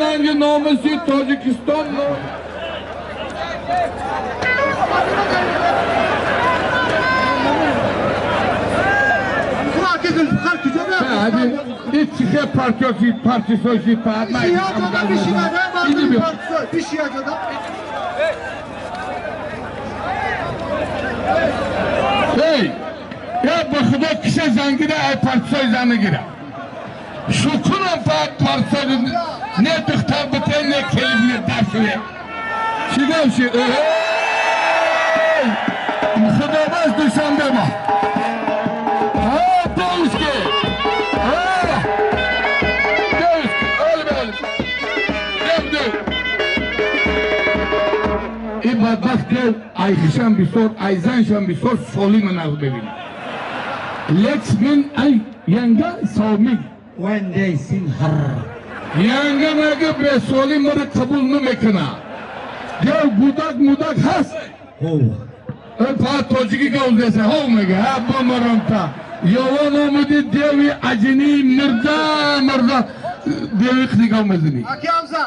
Нанги номуси Тоҷикистон. Ичике партиёси партисоси Эй, я ба худо киша зангира, ай партисои занагира. Шукурам партисои не духтар бите, не келиб, не дашве. Чӣ гап шид? Эй! Худованд Душанбе ма. Ҳа, девушки! Ҳа! Девушки, оли оли. Дев, дев. Ин бадбахт дев айхишам бисёр, айзаншам бисёр солима нағз бибинад. Лексмин ай янга сомиг. When they sing her. Янга мега бесолим мара қабул намекунад. Дев гудак мудак ҳаст. Хов. Фақат тоҷикӣ гап зеса ҳов мега. Ҳа бамарамта. Ёвон омади деви аҷинии мирда мирда деви қиди гап мезанӣ. Аки Ҳамза.